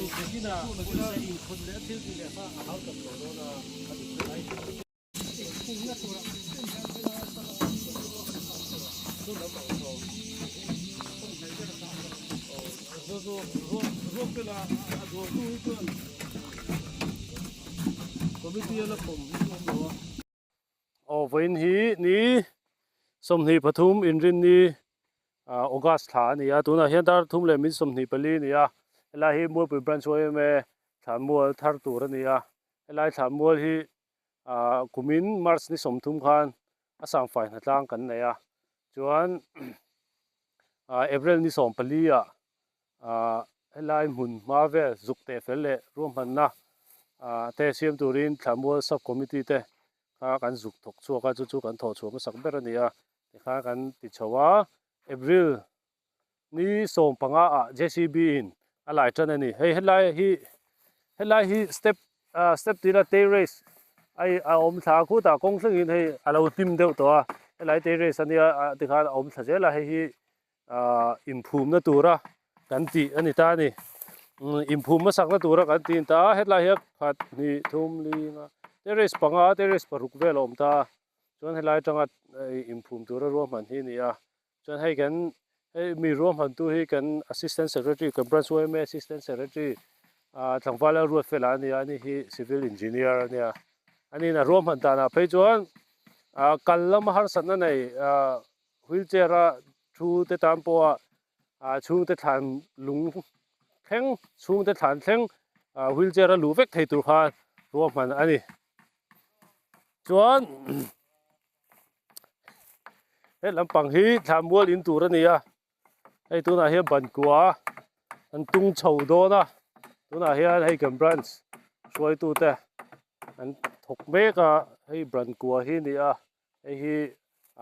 Aw vawiin hi ni 23 inrinni August thla a ni a tunah hian dar thum leh min 24 a ni a helai hi Mualpui Branch yma thlanmual thar tur a ni a helai thlanmual hi ah kumin March ni 30 khan a sangfai hnatlang kan nei a chuan ah April ni 14 ah ah helai hmun hma vel zuk teh fel leh ruahmanna ah te siam turin Thlanmual Sub Committee te kha kan zuk thawk chhuak a chu chu kan thawh chhuah hmasak ber a ni a tikhan kan ti chho a April ni 15 ah J_C_B in a lai tan a ni hei helai hi helai hi step ah step tih ila terrace a a awm thla a khutah kawng thlengin hei a lo hnim deuh tawh a helai terrace ania ah tikhan a awm thla zel a hei hi ah inphumna tura kan tih a ni ta a ni inphum hmasakna tura kan tih a ni ta a hetlai hian khat hnih thum li nga terrace panga terrace paruk vel a awm ta a chuan helai atanga inphum tura ruahman hi a ni a chuan hei kan hei mi ruahman tu hi kan assistant secretary kan branch yma assistant secretary ah tlangval a ruat fel a ni a ani hi civil engineer a nia ani in a ruahman danah phei chuan ah kal lama harsatna nei ah wheelchair a thu te tan pawha ah chhungte thlan lung thleng chhungte thlan thleng ah wheelchair a luh vek thei tur khan ruahman a ni chuan he lampang hi thlanmual in tur a ni a hei tunah hian ban kua an tung chho dawn a tunah hian hei kan branch hruaitu te an thawk mek a hei ban kua hi a ni a hei hi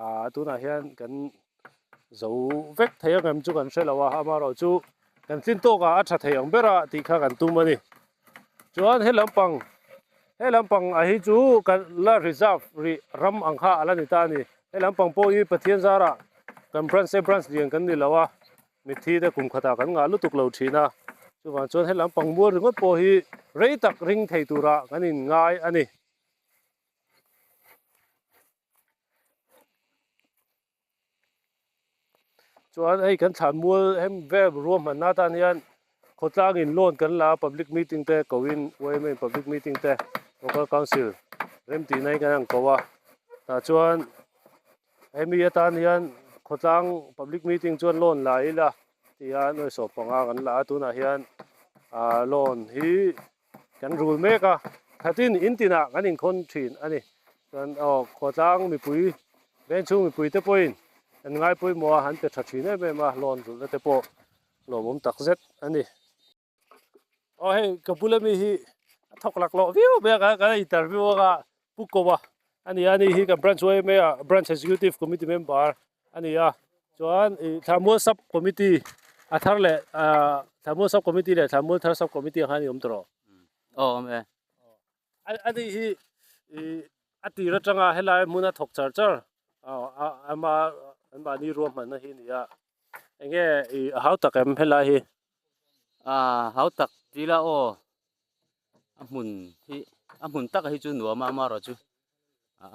ah tunah hian kan zo vek thei ang em chu kan hre lo a amaherawhchu kan tlin tawk ah a tha thei ang ber a tih kha kan tum a ni chuan he lampang he lampang ah hi chu kan la reserve rih ram ang kha a la ni ta a ni he lampang pawh hi Pathian zarah kan branch te branch lian kan ni lo a mitthi te kum khatah kan ngah lutuk lo thin a chuvang chuan he lampang mual ringawt pawh hi rei tak ring thei turah kan inngai a ni. Chuan hei kan thlan mual hem vel ruahmanna atan hian khawtlangin loan kan la a public meeting te ko in yma in public meeting te local council rem tihna hi kan han ko a tah chuan hemi atan hian khawtlang public meeting chuan loan la ila tia nuai sawm panga kan la a tunah hian ah loan hi kan rul mek a khatin in tinah kan inkhawn thin a ni chuan aw khawtlang mipui veng chhung mipui te pawhin an ngai pawimawh a an pe tha thin em em a loan rulhna te pawh lawmawm tak zet a ni. Aw hei ka bula mi hi a thawk lak lawh viau mai a kan kan interview anga Pu Koa a ni a ni hi kan branch yma ah branch executive committee member a ni a chuan ih Thlamual sub committee a thar leh ah Thlamual sub committee leh Thlamual thar sub committee ang khan i awm tawh rawh. Aw awm e. A ni hi ih a tir atanga helai hmuna thawk char char a ama anmahni ruahmanna hi a ni a enge ih a hau tak em helai hi. A hau tak tila aw. A hmun hi a hmun taka hi chu nuam a amaherawh chu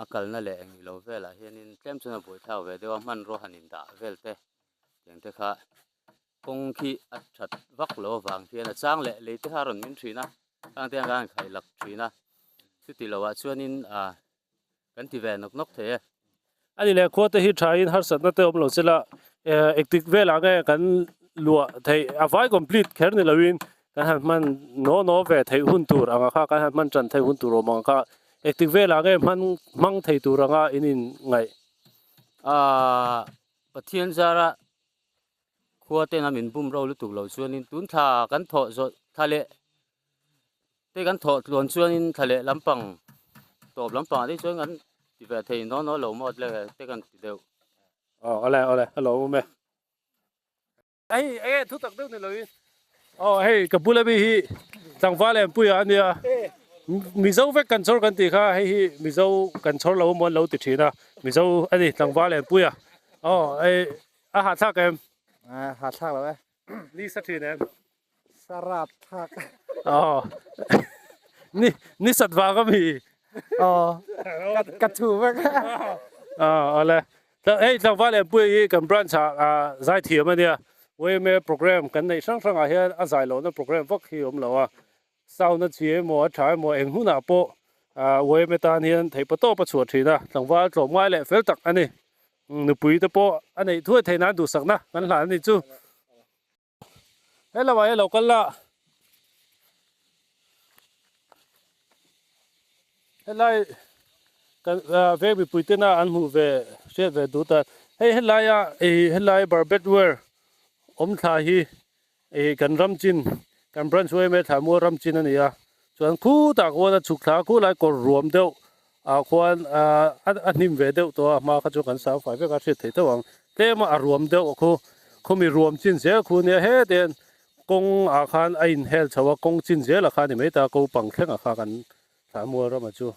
a kalna leh eng ilo velah hianin tlem chuan a buaithlak ve deuh a hmanrua han indah vel te tiang te kha kawng khi a that vak loh avang hian a chang leh lei te kha a rawn min thin a khang te khan a khaih lak thin a chuti lohah chuanin ah kan ti ve nawk nawk thei e. A ni leh khua te hi thain harsatna te awm lo sela engtik velah nge kan luah theih a vai complete kher ni loin kan han hman naw naw ve theih hun tur anga kha kan han hman tan theih hun tur awm ang kha engtik velah nge hman hmang thei tur anga in in ngaih. Ahh Pathian zara khua ten a min bum ro lutuk lo chuanin tun thla kan thawh zawh thla leh te kan thawh tluan chuanin thla leh lampang tawp lampang ah te chuan kan ti ve thei naw naw lo maw le te kan ti deuh. Aw awle awle a lo awm e. Hei enge thu tak deuh ni loin aw hei ka bula mi hi tlangval em puia a nia Mizo vek kan chhawr kan tih kha hei hi Mizo kan chhawr lo emaw an lo ti thin a Mizo a ni tlangval em puia aw hei a hahthlak em? A hahthlak lo e. Ni sa thin em? Sa rap thlak. Aw ni ni sat vang a mi. Aw ka thu vek. Aw awle hei tlangval leh pui hi kan branch ah zai thiam a nia yma program kan neih hrang hrang ah hian a zai lohna program vak hi a awm lo a sound a chi emaw a tha emaw eng hunah pawh yma tan hian theih patawp a chhuah thin a tlangval tlawm ngai leh fel tak a ni nupui te pawh a neih thuai theih nan duhsakna kan hlan a ni chu. Hello ah hian lo kal la. Helai kan veng mipui tena an hmuh ve hriat ve duh ta. Hei helaia ih helai barbed wire awm thla hi ih kan ram chin kan branch yma thla mual ram chin a ni a. Chuan khutah khuan a chhuk thla a khulai kawr ruam deuh ah khuan ah a hnim ve deuh tawh a hma kha chu kan sang fai vek a hriat theih teuh ang tlem a a ruam deuh a khu khawmi ruam chin zel khu nia heti hian kawng ah khan a inhel chho a kawng chin zel a kha ni mai ta ko pang thleng a kha kan thlah mual ram a chu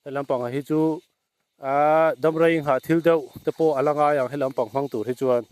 helam pangah hi chu ah damrei nghah thil deuh te pawh a la ngai ang helam pang hmang tur hi chuan.